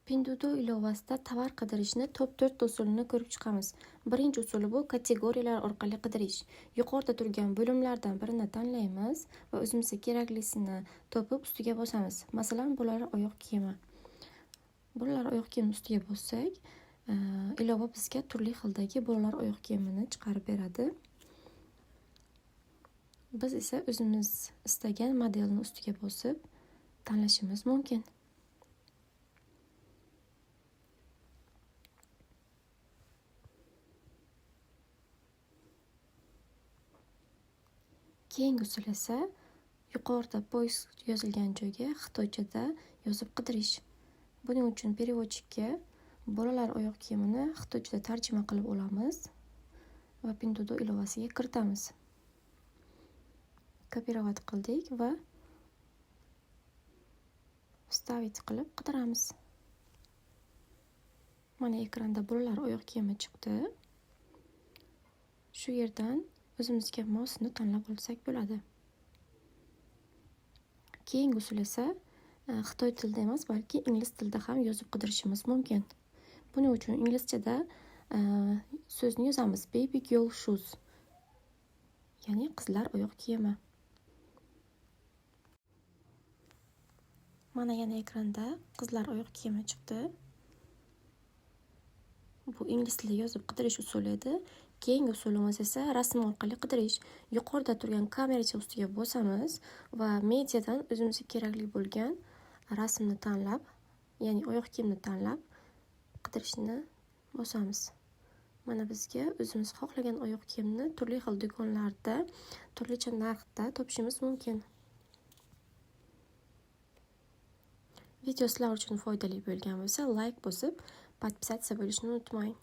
Pinduoduo ilovasida tovar qidirishni top 4 usulini ko'rib chiqamiz. Birinchi usuli bu kategoriyalar orqali qidirish. Yuqorida turgan bo'limlardan birini tanlaymiz va o'zimizga keraklisini topib ustiga bosamiz. Masalan, bolalar oyoq kiyimi. Bolalar oyoq kiyimi ustiga bossak, ilova bizga turli xildagi bolalar oyoq kiyimini chiqarib beradi. Biz esa o'zimiz istagan modelni ustiga bosib tanlashimiz mumkin. Keyingi usul esa yuqorida поиск yozilgan joyga xitoychada yozib qidirish. Buning uchun переводчик ka bolalar oyoq kiyimini xitoychada tarjima qilib olamiz va Pinduoduo ilovasiga kiritamiz. Копировать qildik va вставить qilib qidiramiz. Mana ekranda bolalar oyoq kiyimi chiqdi. Shu yerdan o'zimizga mosini tanlab olsak bo'ladi. Keyingi usul esa xitoy tilida emas, balki ingliz tilida ham yozib qidirishimiz mumkin. Buning uchun inglizchada so'zni yozamiz: baby girl shoes, ya'ni qizlar oyoq kiyimi. Mana yana ekranda qizlar oyoq kiyimi chiqdi. Bu ingliz tilida yozib qidirish usuli edi. Keyingi usulimiz esa rasm orqali qidirish. Yuqorida turgan kameracha ustiga bosamiz va mediadan o'zimizga kerakli bo'lgan rasmni tanlab, ya'ni oyoq kiyimni tanlab qidirishni bosamiz. Mana bizga o'zimiz xohlagan oyoq kiyimni turli xil do'konlarda turlicha narxda topishimiz mumkin. Video sizlar uchun foydali bo'lgan bo'lsa, like bosib, подписаться bo'lishni unutmang.